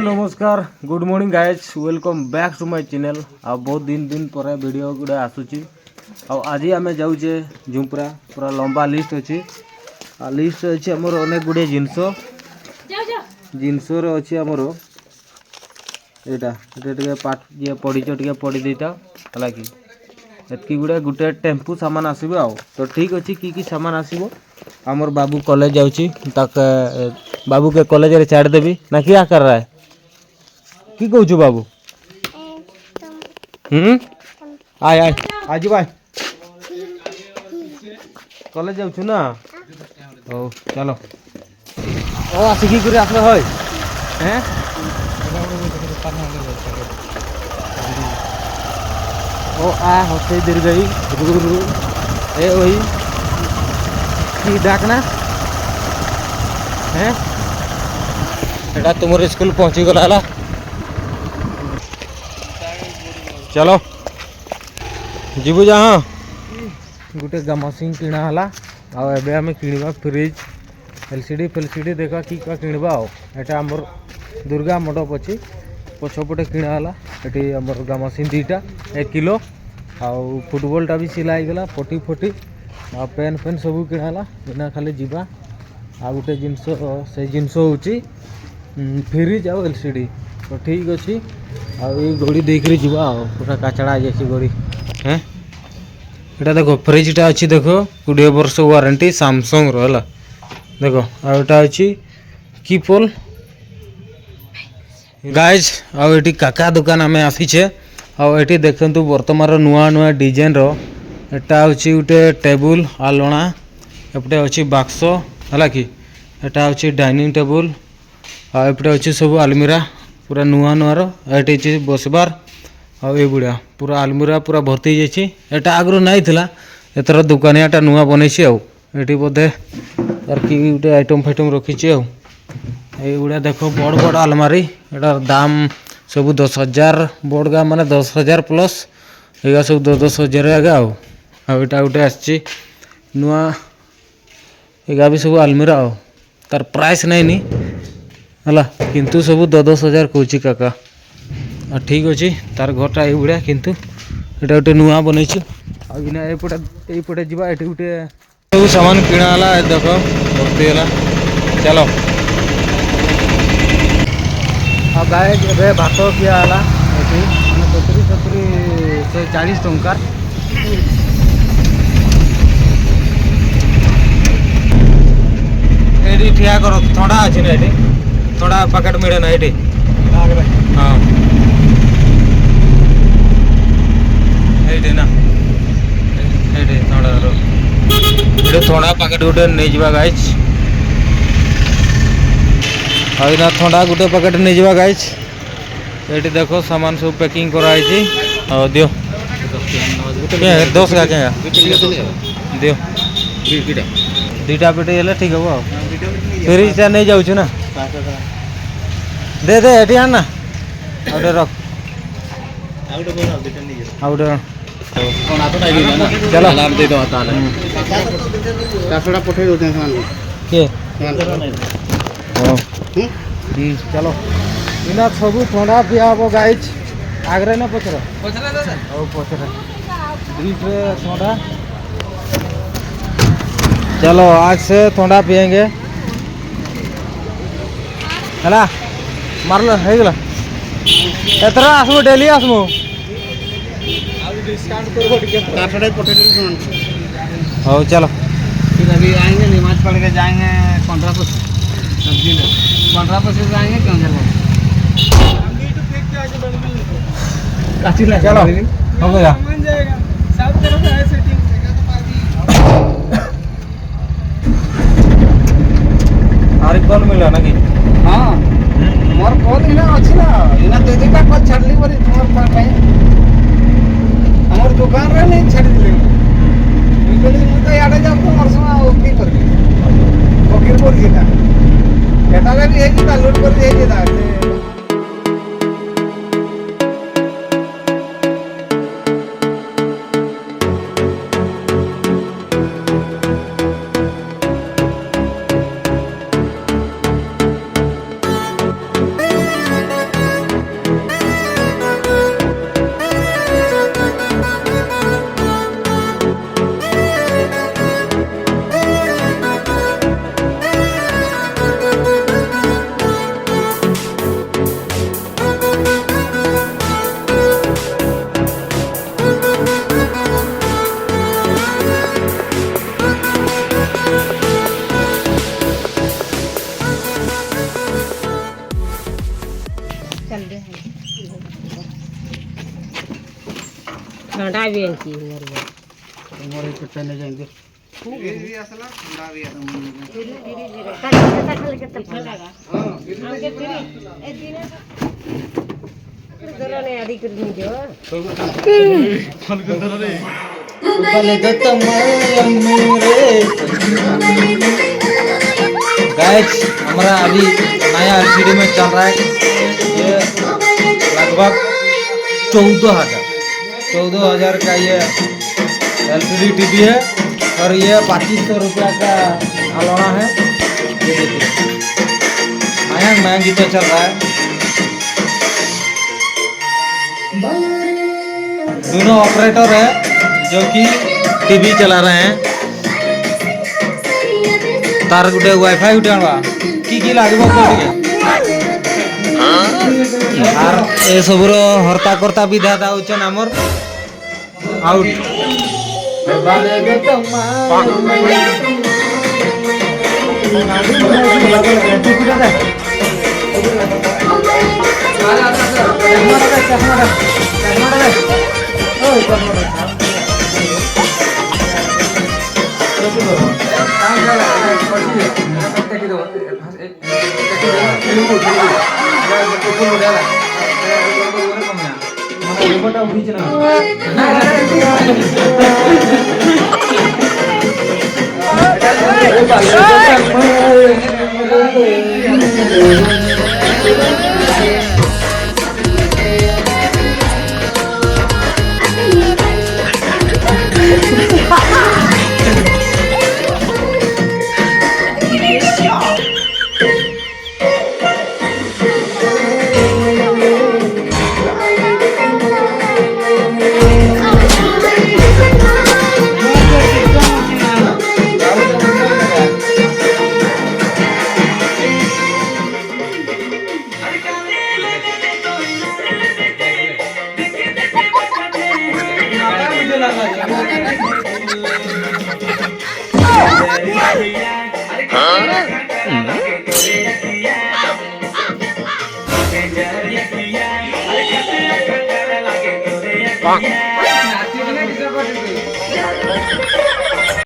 ନମସ୍କାର, good morning guys, welcome back to my channel. ଆଉ ବହୁତ ଦିନ ଦିନ ପରେ ଭିଡ଼ିଓ ଗୁଡ଼ା ଆସୁଛି। ଆଉ ଆଜି ଆମେ ଯାଉଛେ ଝୁମ୍ପୁରା। ପୁରା ଲମ୍ବା ଲିଷ୍ଟ ଅଛି। ଆଉ ଲିଷ୍ଟ ଅଛି ଆମର ଅନେକ ଗୁଡ଼ିଏ ଜିନିଷ। ଜିନିଷରେ ଅଛି ଆମର ଏଇଟା, ଏଇଟା ଟିକେ ପାଠ ଯିଏ ପଢ଼ିଛ, ଟିକେ ପଢ଼ି ଦେଇଥାଅ, ହେଲା କି? ଏତିକି ଗୁଡ଼େ ଗୋଟେ ଟେମ୍ପୁ ସାମାନ ଆସିବ। ଆଉ ତ ଠିକ୍ ଅଛି, କି କି ସାମାନ ଆସିବ? ଆମର ବାବୁ କଲେଜ ଯାଉଛି, ତାକେ ବାବୁକେ କଲେଜରେ ଛାଡ଼ିଦେବି ନା କି ଆକାର ରାୟ? କି କହୁଛୁ ବାବୁ? ହୁଁ, ଆୟ ଆୟ, ଆଜି ବାୟ, କଲେଜ ଯାଉଛୁ ନା? ହଉ ଚାଲ। ও আসি কি করে আসলে হয়? হ্যাঁ, ও আ হচ্ছে দীর্ঘই রু রু এ ওই কি ডাক না? হ্যাঁ, এটা তোমার স্কুল পৌঁছি গলা ହେଲା। চলো ଯିବୁ ଯା। ହଁ, ଗୋଟେ ଗାମାସିଂ କିଣା ହେଲା। ଆଉ ଏବେ ଆମେ କିଣିବା ଫ୍ରିଜ୍, ଏଲସିଡି ଫେଲସିଡି, ଦେଖା କି କା କିଣିବା। ଆଉ ଏଟା ଆମର ଦୁର୍ଗା ମଣ୍ଡପ ଅଛି, ପଛପଟେ କିଣା ହେଲା। ଏଠି ଆମର ଗାମାସିଂ 2ଟା 1 କିଲୋ। ଆଉ ଫୁଟବଲଟା ବି ସିଲା ହେଇଗଲା। ପଟି ଫଟି ଆଉ ପେନ୍ ଫେନ୍ ସବୁ କିଣା ହେଲା। ଏଇନା ଖାଲି ଯିବା ଆଉ ଗୋଟେ ଜିନିଷ, ସେଇ ଜିନିଷ ହେଉଛି ଫ୍ରିଜ୍ ଆଉ ଏଲସିଡି। ତ ଠିକ୍ ଅଛି, ଆଉ ଏଇ ଗଡ଼ି ଦେଇକିରି ଯିବା। ଆଉ ପୁରା କାଚଡ଼ା ହେଇଯାଇଛି ଗଡ଼ି। ହେଁ, ଏଇଟା ଦେଖ, ଫ୍ରିଜ୍ଟା ଅଛି ଦେଖ, 20 ବର୍ଷ ୱାରେଣ୍ଟି ସାମସଙ୍ଗର ହେଲା, ଦେଖ। ଆଉ ଏଇଟା ଅଛି କି ପୋଲ୍ ଗାଇଜ୍। ଆଉ ଏଠି କାକା ଦୋକାନ ଆମେ ଆସିଛେ। ଆଉ ଏଠି ଦେଖନ୍ତୁ, ବର୍ତ୍ତମାନର ନୂଆ ନୂଆ ଡିଜାଇନର ଏଟା ହେଉଛି ଗୋଟେ ଟେବୁଲ ଆଲଣା, ଏପଟେ ଅଛି ବାକ୍ସ, ହେଲା କି? ଏଟା ହେଉଛି ଡାଇନିଂ ଟେବୁଲ। ଆଉ ଏପଟେ ଅଛି ସବୁ ଆଲମିରା, ପୁରା ନୂଆ ନୂଆର। ଏଠି ଅଛି ବସବାର। ଆଉ ଏଇଭଳିଆ ପୁରା ଆଲମିରା ପୁରା ଭର୍ତ୍ତି ହେଇଯାଇଛି। ଏଟା ଆଗରୁ ନାଇଁ ଥିଲା, ଏଥର ଦୋକାନିଆଟା ନୂଆ ବନେଇଛି। ଆଉ ଏଠି ବୋଧେ ତାର କି ଗୋଟେ ଆଇଟମ୍ ଫାଇଟମ୍ ରଖିଛି। ଆଉ ଏଇଗୁଡ଼ା ଦେଖ, ବଡ଼ ବଡ଼ ଆଲମାରି। ଏଟାର ଦାମ ସବୁ 10,000, ବଡ଼ ଗାଁ ମାନେ 10,000 ପ୍ଲସ୍। ଏଇଗା ସବୁ 10 10 ହଜାର ଆଗା। ଆଉ ଆଉ ଏଇଟା ଗୋଟେ ଆସିଛି ନୂଆ, ଏଗା ବି ସବୁ ଆଲମିରା। ଆଉ ତାର ପ୍ରାଇସ୍ ନାଇଁନି ହେଲା, କିନ୍ତୁ ସବୁ 10 10 ହଜାର କହୁଛି କାକା। ଆଉ ଠିକ୍ ଅଛି, ତାର ଘରଟା ଏଇଭଳିଆ, କିନ୍ତୁ ଏଇଟା ଗୋଟେ ନୂଆ ବନେଇଛି। ଆଉ ଏଇନା ଏପଟେ ଏଇପଟେ ଯିବା। ଏଠି ଗୋଟେ ସବୁ ସାମାନ କିଣା ହେଲା, ଏ ଦେଖ, ଭର୍ତ୍ତି ହେଲା। ଚାଲ। ଆଉ ଗାଇଜ୍, ଏବେ ଭାତ ଖିଆ ହେଲା ଏଠି, ମାନେ 70 70 140 ଟଙ୍କା। ଏଇଠି ଠିଆ କର, ଥଣ୍ଡା ଅଛି ନା? ଏଠି ଥଣ୍ଡା ପ୍ୟାକେଟ୍ ମିଳେ ନା ଏଠି? ହଁ, ଏଇଠି ନା, ଏଇଠି ଥଣ୍ଡାର, ଏଠି ଥଣ୍ଡା ପ୍ୟାକେଟ୍ ଗୋଟେ ନେଇଯିବା ଗାଇଜ୍। ଆଉ ଏଇନା ଥଣ୍ଡା ଗୋଟେ ପ୍ୟାକେଟ୍ ନେଇଯିବା ଗାଇଜ୍। ଏଇଠି ଦେଖ, ସାମାନ ସବୁ ପ୍ୟାକିଂ କରାହେଇଛି। ଆଉ ଦିଅ 10 ଗା କେଁ ଦିଅ, 2ଟା ପେଟି ହେଲେ ଠିକ୍ ହବ। ଆଉ ଫ୍ରିଜ୍ଟା ନେଇ ଯାଉଛୁ ନା? ଦେ ଦେ, ଏଠି ଆଣ ନା, ଆଉ ଗୋଟେ ରଖ, ଆଉ ଗୋଟେ। ଚାଲ। 400ଟା ପଠେଇ ଦଉଛନ୍ତି ସେମାନଙ୍କୁ। କିଏ? ହଁ, ଚାଲ। ଏଇନା ସବୁ ଥଣ୍ଡା ପିଆ ହବ ଗାଇଜ୍। ଆଗରେ ନା ପଛରେ? ହଉ, ପଛରେ 2 ଟ୍ରେ ଥଣ୍ଡା। चलो, आज से ଥଣ୍ଡା पिएंगे। ହେଲା, ମାରଲ, ହେଇଗଲା। ଏଥର ଆସିବୁ, ଡେଲି ଆସିବୁ। 400ଟା ପଠେଇ ଦେଲି ସେମାନଙ୍କୁ। ହଉ ଚାଲ। फिर अभी आएंगे, नमाज पढ़ के जाएंगे पंद्रह सब्जी ले, 15 से आएंगे क्यों? चलो, हो गया। जाएगा सब तरफ है सेटिंग। ଆରେ କଲ୍ ମିଳିଲା ନା କି? ହଁ, ମୋର କଲ୍ ଏଇନା ଅଛି ନା, ଏଇନା ଦୁଇ ଦୁଇଟା କଲ୍ ଛାଡ଼ିଲି ବୋଲି ତୁମର ପାଇଁ। ଆମର ଦୋକାନରେ ନେଇ ଛାଡ଼ିଦେଲି ମୁଁ। କହିଲି ମୁଁ ତ ଇଆଡ଼େ ଯାଉଛୁ ମରସୁଁ, ଆଉ କି କରିବି? ଫକୀର ପଡ଼ିଛି ତା ଏଟାରେ ବି ହେଇଯିତା, ଲୋଡ୍ କରି ହେଇଯିତା ସେ। ଥଣ୍ଡା ବି ଆଣିଛି ମୋର। ଫ୍ରିଜ୍ ବି ଆସିଲା, ଥଣ୍ଡା ବି ଆସିଲା। ଖାଲି କେତେ ହଁ, ଫ୍ରିଜ୍। ଆଦି କରି ନିଜ। गाइस, हमारा अभी नया एलसीडी में चल रहा है। ये लगभग 14,000, 14,000 का ये एलसीडी टीवी है और ये 2500 रुपया का आलना है। ये देखिए, मयंक मयंक गीत चल रहा है। दोनों ऑपरेटर है जो कि टीवी चला रहे हैं। ତାର ଗୋଟେ ୱାଇଫାଇ ଗୋଟେ ଆଣବା କି କି ଲାଗିବ କହ ଟିକେ। ଆର୍ ଏସବୁର ହର୍ତ୍ତା କର୍ତ୍ତା ବିଧାତା ହଉଛନ୍ ଆମର ଆଉଟ୍।